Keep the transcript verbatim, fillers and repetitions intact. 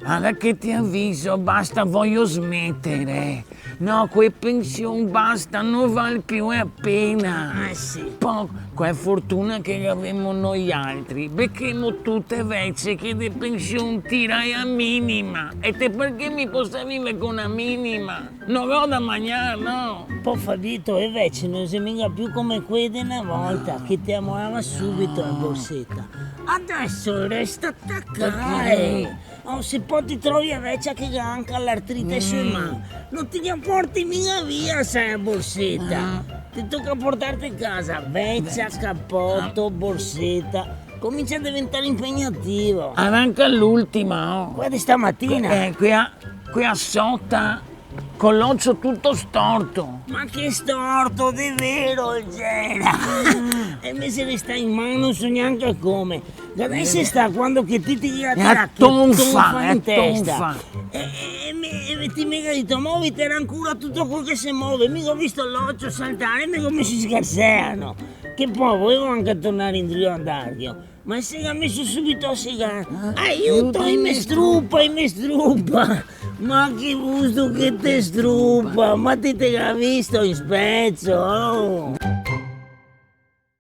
Varda che te aviso, basta, vojo smetere. No, co e pension basta, no val più a pena. Eh sì. Po, co e fortuna che gavemo noialtri, bechemo tute vece che de pension tira a minima. E te par che mi posa viver co na minima? No go da magnar, no? Po Fabito, e vece no xe miga più come quee de na volta, che te a moava subito a borseta. Adeso resta tacà, eh. Oh, se po te trovi a vecia che ga anca l'artrite sue man, no te ga porti miga via, sa, a borseta. Te toca portarte casa, vecia, capoto, borseta. Comincia a deventar inpegnativo. Arranca l'ultima, oh. Quea de stamatina. Eh, quea, quea sota, co l'ocio tuto storto. Ma che storto, de vero, el gera. E me se ne sta in man, no so gnanca come. Adeso sta quando che ti ti la tonfa, in testa. E, e, e me, e ti me ga dito, movite, era ancora tuto quel che se move. Mi go visto l'ocio saltare, mi go meso in scarsea, no? Che po volevo anca tornare indrio a darghe. Ma se ga meso subito a segar. Aiuto, i me strupa, i me strupa! Ma che busto che te strupa! Ma ti te ga visto in specio, oh!